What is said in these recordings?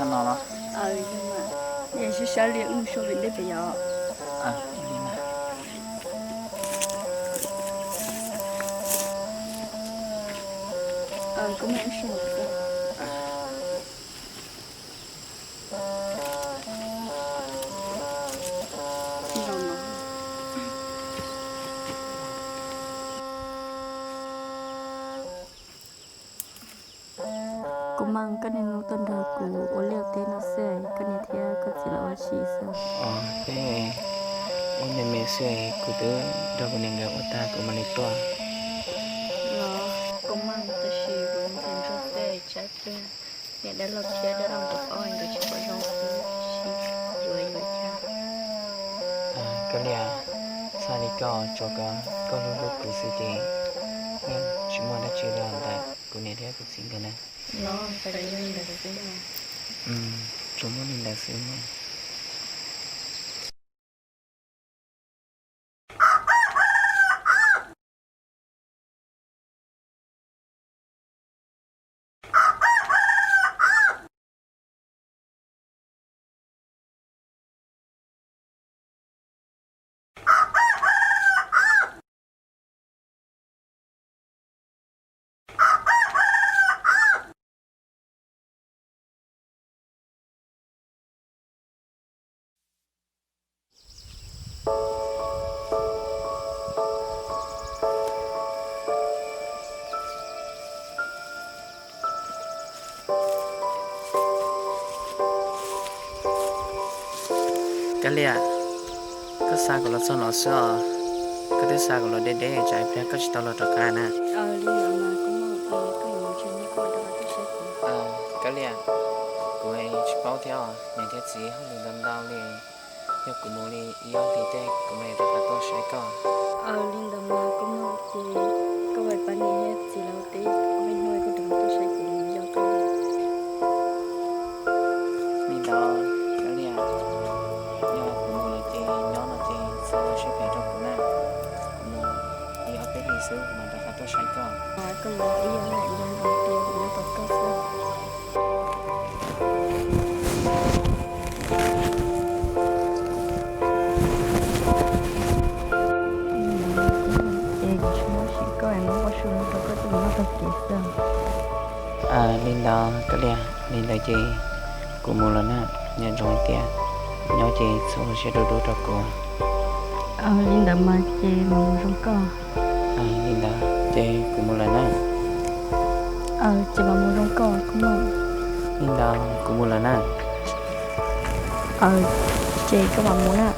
no los? Sib sab li wb mus so pem dej pem yom. Kuv Meej, koj niaj hnub tuaj nrog kuv ua liaj ua teb no xwb, koj niam thiab koj txiv lawv ua si xwb. Ua me me xwb, kuv twb nrog kuv niam nkawd ua tag kuv mam li tuaj. Los, Kuv Meej, tab sis kuv ntxhais ntsuag tej tsab pliag, niam dab laug tshiab dab laug nkaus ob nkawd tsis pom zoo xwb, tsis yuav yuav cas. Koj Liaj, txhaj li koj tsuas kom koj hlub hlub kuv xwb ces yeej tsis muaj dab tsi li ntawm kuv niam thiab kuv txiv nkawd na. Tsuas muaj li ntawd xwb. Kab Liaj, koj xa kuv los txog no xwb os. Koj twb xa kuv los deb deb tsam ib pliag koj tsis tau los rov qab na. Kab Liaj, kuv tsis paub thiab os, niam thiab txiv hauj lwm ntau ntau li. Yog kuv mus li ib ob hlis tej kuv mam rov qab tuaj saib koj. Li ntawd mas Koob Meej, ces koj pab niam thiab txiv lawv ua teb, ib hnub koj rov qab tuaj saib kuv, kuv nco koj. Li ntawd Kab Liaj, yog kuv mus lawm ces nyob no ces txhob ua siab phem rau kuv na. Kuv mus ib ob peb hlis xwb kuv mam rov qab tuaj saib koj. Koj los ib yam li kuv nco ntsoov tias kuv nyob tos koj xwb. Ces kuv tsis muab sim koj es muab pob su no rau koj coj mus noj taug kev xwb. Li ntawd Kab Liaj, li ntawd ces kuv mus lawm na. Nyob zoo tias nyob ces txhob ua siab dub dub rau kuv. Li ntawd mas ces mam mus zoo koj. Li ntawd ces kuv mus lawm na. Ces mam mus zoo koj Koob Meej. Li ntawd kuv mus lawm na. Ces koj mam mus na.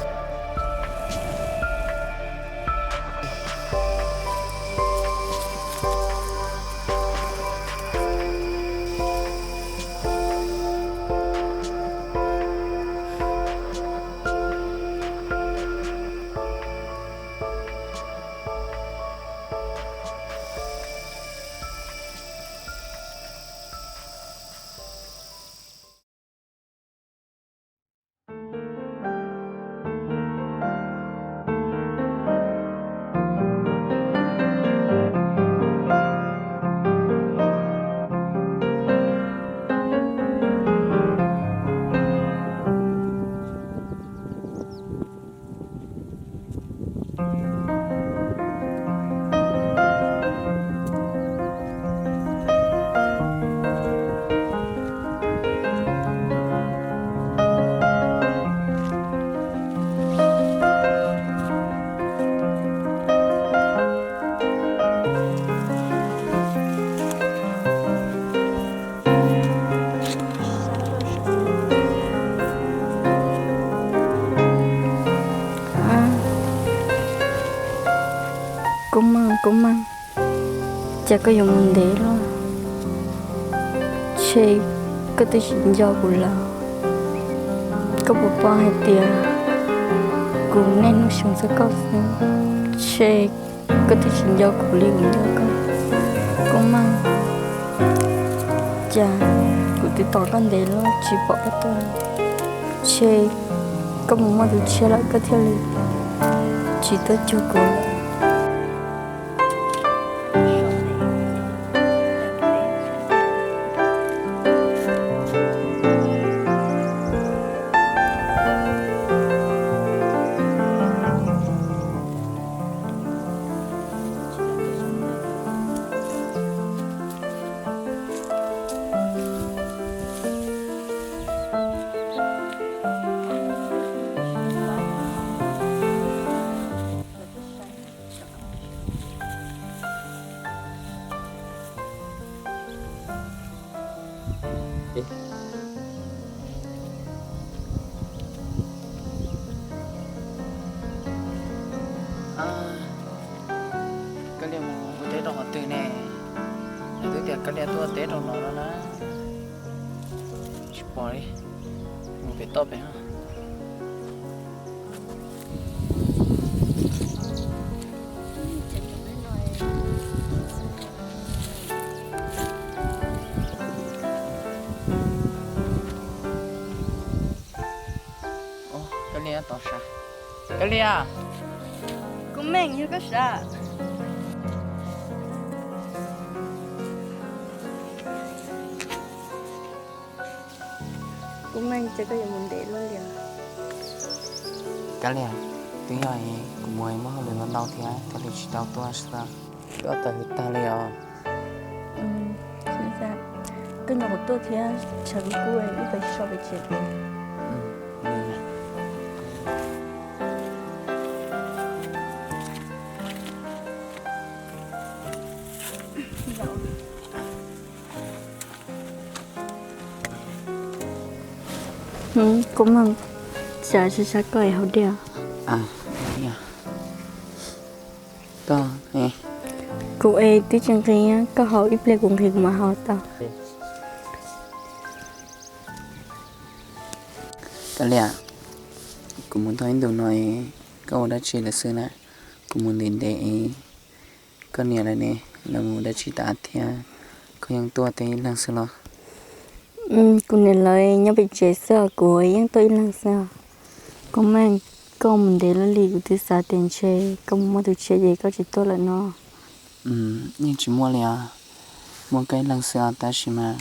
Koob Meej, Koob Meej, cas koj yuav mus ntev luaj? Ntshe koj twb tsis nco kuv lawm. Koj puas paub hais tias kuv niaj hnub xyuas txog koj xwb, ntshe koj twb tsis nco kuv li kuv nco koj. Koob Meej, cas kuv twb tos koj ntev luaj tsis pom koj tuaj li. Ntshe koj mus muaj tus tshiab lawm koj thiaj li tsis tuaj cuag kuv lawm. twg ne? Nws twb tias Kab Lias tuaj teb rau no no na. Tsis pom li, mus pem toj pem. Kab Lias, tov sav. Kab Lias. Kub Meej, yog koj sav? Kub Meej, ces koj yuav mus ntev luaj li os. Kab Lias, twb yog kuv mus muaj hauj lwm ntau ntau thiab thiaj li tsis tau tuaj xwb. Koj tawm hws tag li os. Koj nco kuv tuaj thiab, tshav kub kub, wb pais so pem tsev pem. Kub Meej, sav sab sab koj es haus dej. Koj, kuv es twb tsis nqhis, koj haus ib pliag kuv nqhis kuv mam haus tau. Kab Lias, kuv mus tau ib ntus no es koj ua dab tsi lawm xwb na? Kuv mus ntev ntev es koj niam lawv ne, lawv mus dab tsi tas thiab koj yeej tuaj teb ib leeg xwb los? Kuv niam lawv nyob pem tsev xwb os, kuv yeej tuaj ib leeg xwb os. Kub Meej, koj mus ntev luaj li, kuv twb xav tias ntshe koj mus muaj tus tshiab ces koj tsis tuaj lawm no. Yeej tsis muaj li os, muaj koj ib leeg xwb os, tab sis mas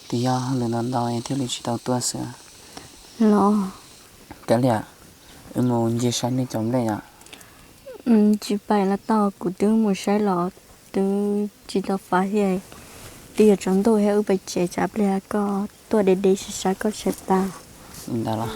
twb yog hauj lwm ntau ntau es thiaj li tsis tau tuaj xwb. Los, Kab Lias, wb mus ncig saib nej cov nplej os. Tsis pais los tau, kuv twb mus saib los twb tsis tau fav thiab. Twb yuav tsaus ntuj thiab, wb pais tsev, tsam pliag koj tuaj deb deb sab sab koj tshaib plab. Li ntawd los.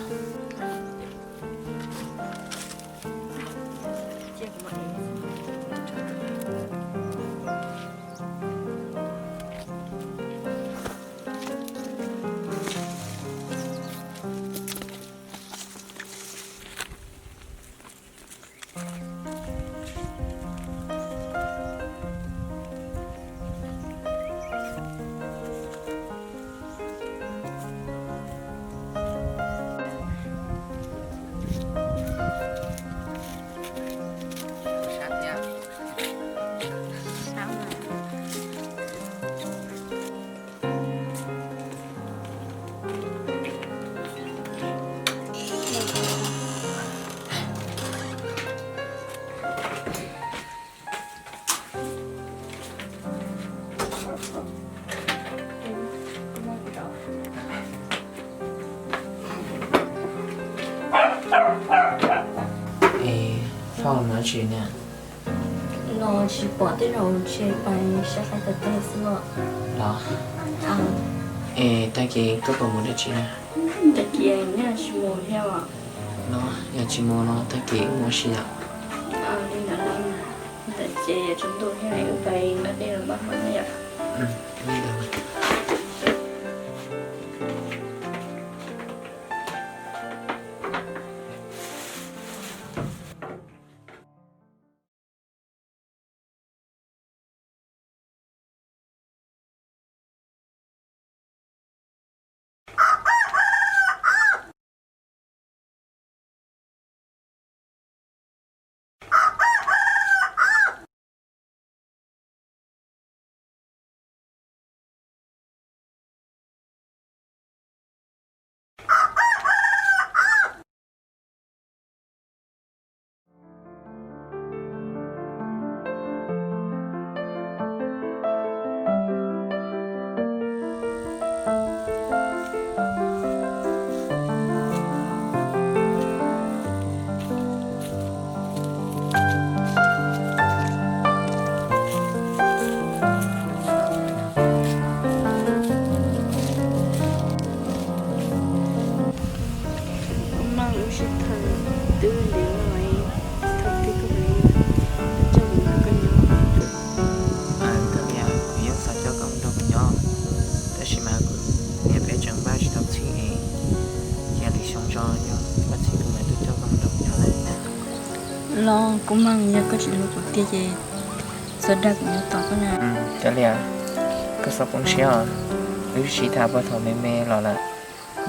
Es Phauj, no tsis niam, no tsis pom tej zaum ntshe pais saib qaib tawm tag xwb os. Los, es tag kis koj puas mus dab tsi na? Tag kis nyaj tsis mus thiab os. No, yog tsis mus no tag kis wb mus ua si yom. Li ntawd no, ntawm ces yuav tsaus ntuj thiab, wb pais nqa dej los npaj hmo na yom. Li ntawd. Kub Meej, wb sib tham twb ntev no, thaum twg koj mam li coj kuv nrog koj nyob? Kuv yeej xav coj koj nrog kuv nyob, tab sis mas kuv niam peb tseem npaj tsis tau txheej es, cia li xyoo tso yog npaj txheej kuv mam tuaj coj koj nrog kuv nyob lawm. Los Kub Meej, yog koj tsis hlub kuv tiag ces Txhob dag kuv nyob tos koj na. Cov Liam, koj txhob poob siab os. Wb sib tham puag thaum me me los lawm,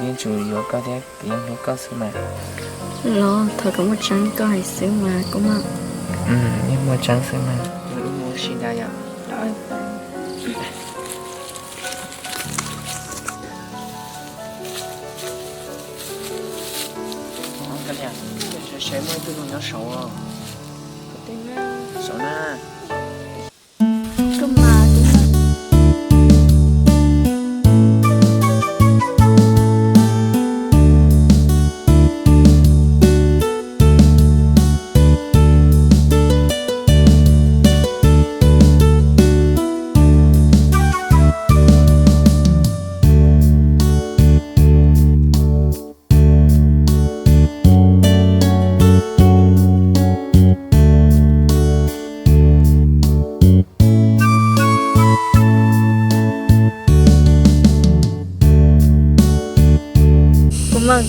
yeej tsuas yuav koj thiab kuv yeej hlub koj xwb mas. Los thaum koj muaj tseeb koj hais xwb mas Koob Meej. Yeej muaj tseeb xwb mas. Wb mus ua si ntag yom. Saib muaj ib tug nyob saud. Saud na. Koob Meej,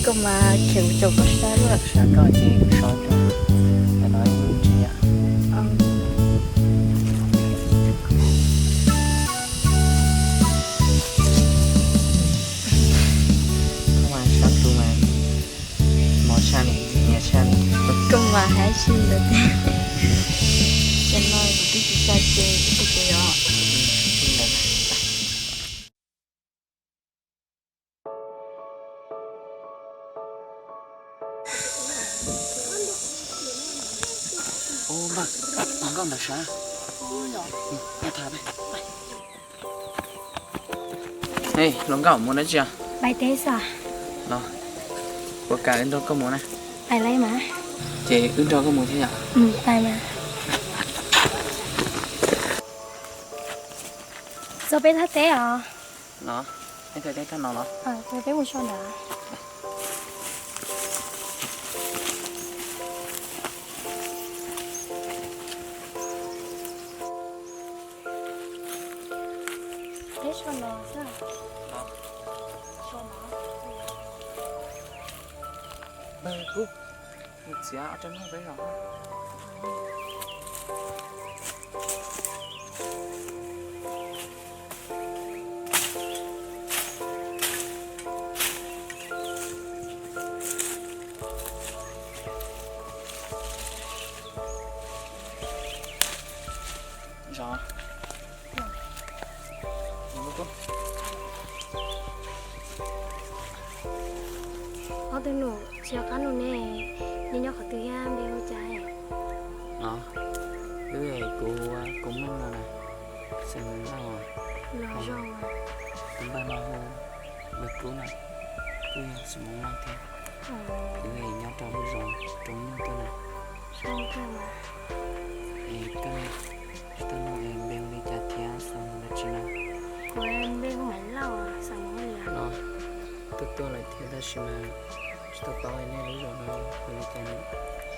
koj mas khiav kuv caum koj sab lawm. Sab koj ces kuv so rau. Tam no ntsia. Koj mas sab tu mas mos tshaj li, nyias tshaj li. Koj mas hais tsis ntawd tiag. Cov no kuv twb tsis txais ces kuv tsis yog. Ua npawg, hluas nkauj ntawd sav. Hluas nkauj mus dab tsi? Pais teb xwb. Los, puas kam wb nrog koj mus na? Pais lawm mas. Ces wb nrog koj mus thiab yom? Pais mas. Txog peb thaj teb os. Los, peb thaj teb thaj no los? Peb mus so ntawd. Peb so no xwb. Los, so no. Npawg Kub, mus txiav ob rab noog peb zos. Zos. Ob tug nus tsis yog qab nus ne, nej nyob qhov twg thiab npe hu cas? Wb, kuv Koob Meej no na, xeem Lauj. Tus npawg no hu Npawg Kub na, kuj yog xeem Hmoob Lauj thiab. Wb nyob rau lub zos Roob Nyuj tuaj na. Es koj tsis tau nug es npe hu li cas thiab xeem dab tsi na? Kuv npe hu Maiv Lauj, xeem Hmoob Lias. Tuaj tuaj lawm thiab tab sis mas tsis tau paub nej lub zos no hu li cas na.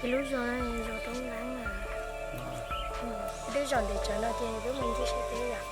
Ib lub zos no zos Roob Nqeeb na. Lub zos ntev tsawv no ces peb mus ncig saib teb yom.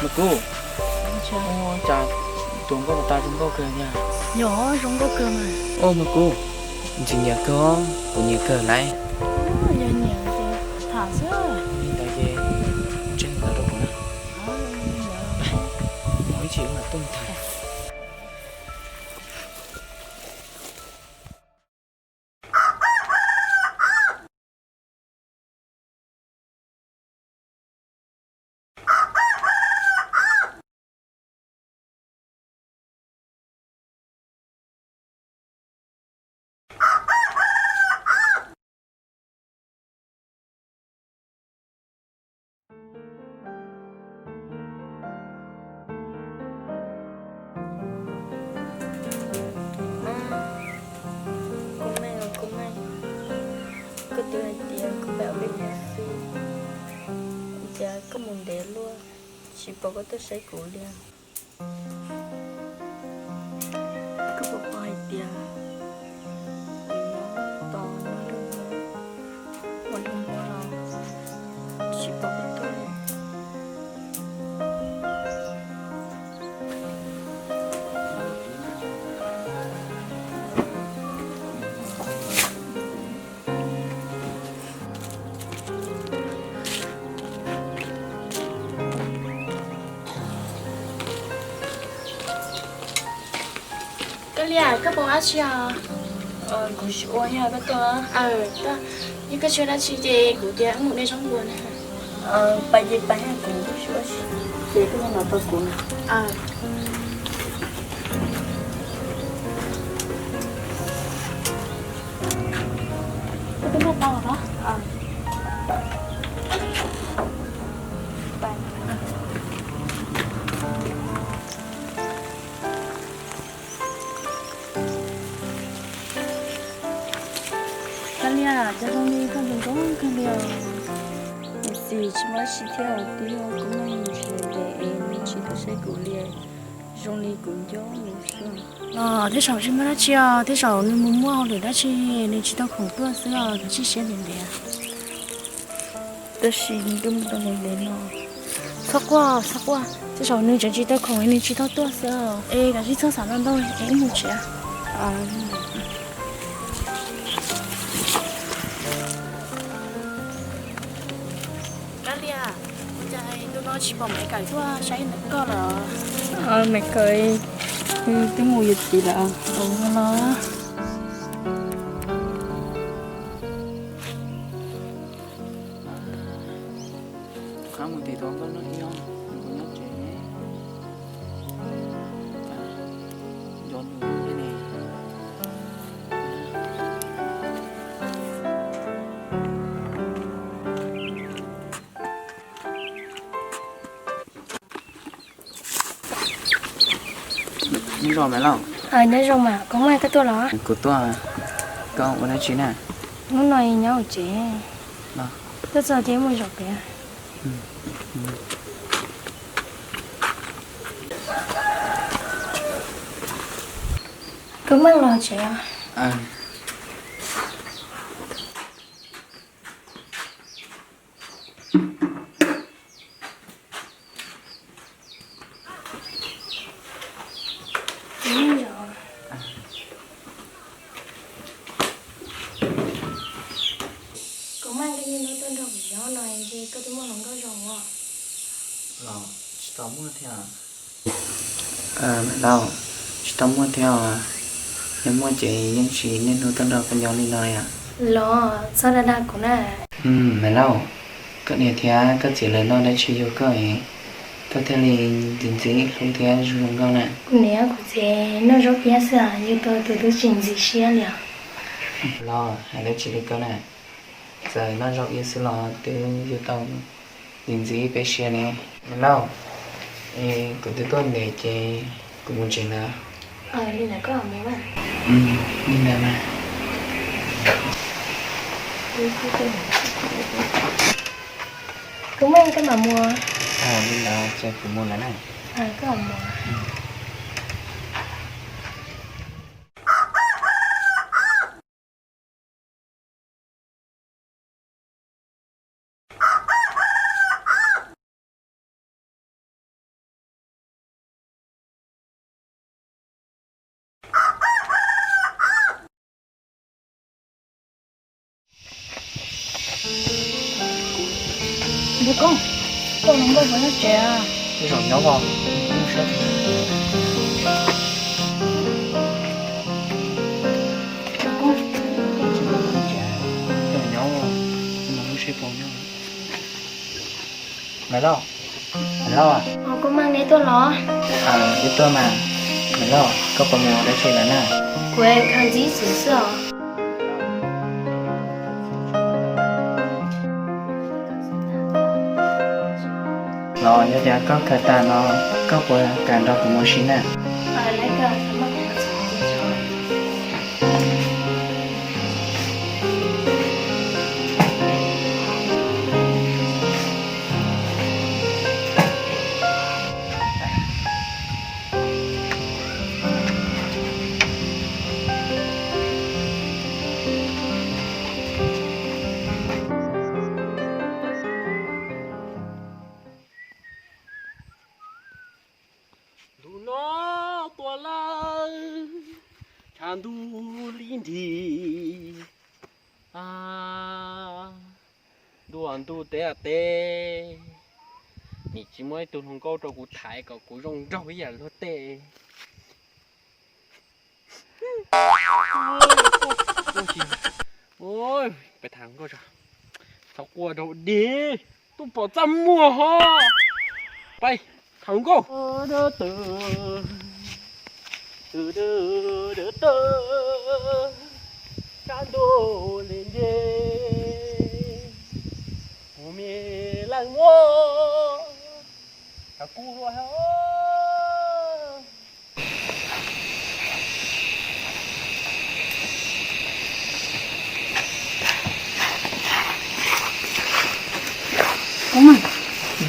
Npawg Kub, Ua cas tus nkauj tas zoo nkauj kawg thiab. Yog zoo nkauj kawg mas. Ua mas kuv ntxim nyiam kawg, kuv nyiam kawg lawm. Yog nyiam ces tham xwb. Li ntawd ces tseem ntawd rau kuv na. Mus ib chim mam tuaj tham. Koj twb hais tias koj pab peb mus xwb, cas koj mus ntev luaj, tsis pom koj tuaj saib kuv li. Koj puas paub hais tias kuv nyob tos nyob nyob ua lub muab los tsis pom koj tuaj li. Koj Liam, koj puas ua dab tsi os? Kuv tsis ua, yog koj tuaj. Yog koj tsis ua dab tsi ces kuv tias wb mus de zaub npua na. Pais ces pais, kuv tsis ua dab tsi, ces koj los tos kuv na. Koj twb noj tau los? Koj Liam, cas zoo li koj nco ntsoov kawg li os. Niam txiv tsis muaj dab tsi thiab, twb yog kuv neej tsis ntev es nws tsis tuaj saib kuv li, zoo li kuv nco nws xwb. Los tej zaum tsis muaj dab tsi os, tej zaum nws mus muaj hauj lwm dab tsi, nws tsis tau khoom tuaj xwb os, kav tsij siab ntev ntev. Tab sis nws twb mus tau ntev ntev no. Txhob quaj, txhob quaj, tej zaum nws tseem tsis tau khoom es nws tsis tau tuaj xwb os. Es kav tsij txhob xav ntau ntau es wb mus tsev. Kab Liam, cas ntu no tsis pom Maiv Kawm tuaj saib koj lawm? Maiv Kawm twb mus yuav txiv lawm. Los rov qab mus tim tus nkauj no ib ob, nws kuj nyob tsev ne. Nco nws thiab ne. Nyob zoo Maiv Lauj. Nyob zoo mas, koj muaj koj tuaj los? Kuv tuaj, koj ua dab tsi na? Hnub no nyob hauv tsev, tuaj txog ces mus zaum pem. Koj muaj los tsev os? Kuv muaj koj niaj hnub tuaj nrog kuv nyob no es koj twb muaj hluas nkauj zoo os? Los tsis tau muaj thiab. Maiv Lauj, tsis tau muaj thiab os. Yog muaj ces yeej tsis niaj hnub tuaj nrog koj nyob li no li os. Los txhob dag dag kuv na. Maiv Lauj, koj niam thiab koj txiv lawv noj dab tsi yug koj es koj thiaj li ntxim ntxim hlub thiab zoo zoo nkauj na? Kuv niam kuv txiv noj zaub iab xwb, yug tau tus twb tsis ntxim siab li os. Los hais dab tsi li koj na, txawm noj zaub iab xwb los twb yug tau ntxim ntxim peb siab ne. Maiv Lauj, es kuv twb tuaj ntev ces kuv mus tsev lawm. Li ntawd koj mus. Li ntawd mas. Kuv muaj koj mam mus. Li ntawd ces kuv mus lawm na. Koj mus. Ntxhais Koob, koj hluas nkauj puas nyob tsev? Zaum nyob os. Ntxhais Koob, zaum nyob, mus lub tsheb puas nyob. Maiv Lauj, Maiv Lauj. Koj Meej, neb tuaj los? Wb tuaj mas. Maiv Lauj, koj puas mus ua dab tsi lawm na? Kuv khaws ntxiv xwm xwb os. Los yog tias koj khaws tas no, koj puas kam nrog kuv mus ua si na? Ntu no tuaj lawm, tshav ntuj lig nrig, ntuj ntuj teb teb, nim tsis muaj ib tug hluas nkauj rau kuv thaiv kom kuv zoo nraug ib yam luag tej. Peb tham hluas nkauj tso, txhob quaj rau dig, tuaj pom txaj muag ho. Peb tham hluas nkauj. Tshav ntuj lig nrig, kuv me leej muab, kuv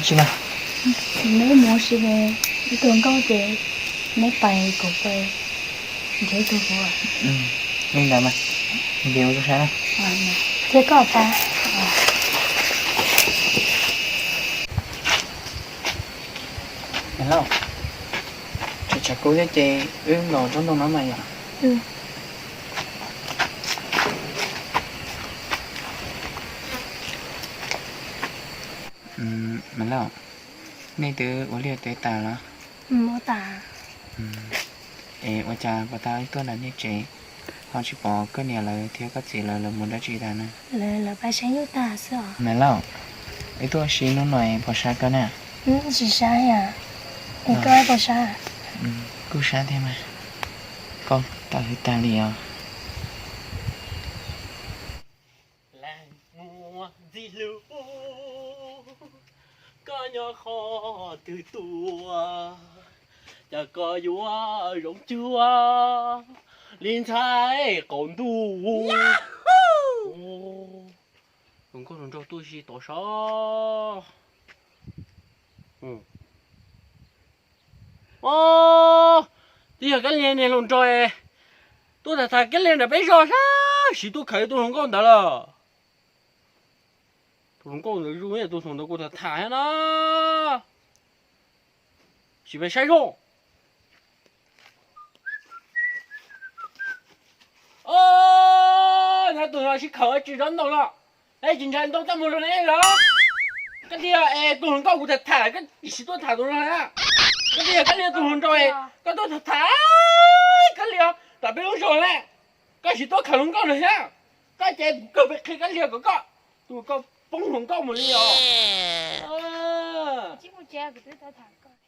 Koob, neb mus ua si, ib tug nkauj ces neb pais kuv pais nrhiav ib tug kuv. Li ntawd mas, nce ua rau sab na. Thiab koj tas. Lauj, tshav tshav kub thiab ces wb los tsob ntoo no mas yom. Maiv Lauj, nej twb ua liaj teb tas los? Ua tas. Es ua cas puas tau ib tuaj nram nej tsev ho tsis pom koj niam lawv thiab koj txiv lawv, lawv mus dab tsi tas na? Lawv pais saib nyuj tag xwb os. Maiv Lauj, wb tuaj ua si hnub no es puas sab koj na? Tsis sab os. Es koj puas sab? Kuj sab thiab mas. Koj tau hwj tag li os. Leej muaj ntxim hlub, koj nyob qhov twg tuaj, cas koj yuav zoo cuag li ntxhais qaum ntuj. Hluas nkauj hluas nraug tuaj si tod sov. Twb yog Kab Lia niag hluas nraug tuaj tham tham Kab Lia nram peb zos sab, sim tuaj khaws tus hluas nkauj ntawd lawm. Tus hluas nkauj ntawd zoo, tus hluas ntawd kuv tham tham thiab na. Sim peb saib zoj. Os, nyob tus no sib khaws tsis zov ntau los, es tsis ntshai ntau txaj muag rau nej los? Kab Lia, es tus hluas nkauj kuv tham tham, koj sim tuaj tham tus no na. Kab Lia, Kab Lia tus hluas nraug, koj tuaj tham tham Kab Lia tom peb lub zos na. Koj sim tuaj khaws hluas nkauj no thiab. Koj ces kuv kawg peb qhia Kab Lia kom koj, tus koj poob hluas nkauj mus li os.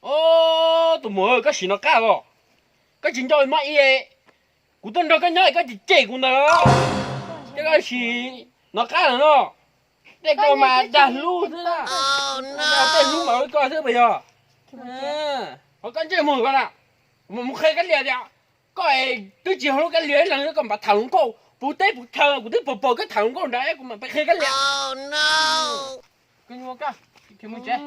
Os, tus muam, koj sim nov qab los. Koj tsis nco mob i, kuv tuaj nrog koj nyob es koj cem cem kuv ntawd los. Ces koj sim nov qab lawm no. Tej ko mas dag hlub xwb na. Dag tej hlub mas ua li ko xwb puas yog? Ho koj ntsej muag ko na, kuv mam mus qhia Kab Lia tias koj twb tsis hlub Kab Lia ib leeg, koj mam tham hluas nkauj puv teb puv chaw, kuv twb pom pom koj tham hluas nkauj nrad, kuv mam pais qhia Kab Lia. Mus tsev.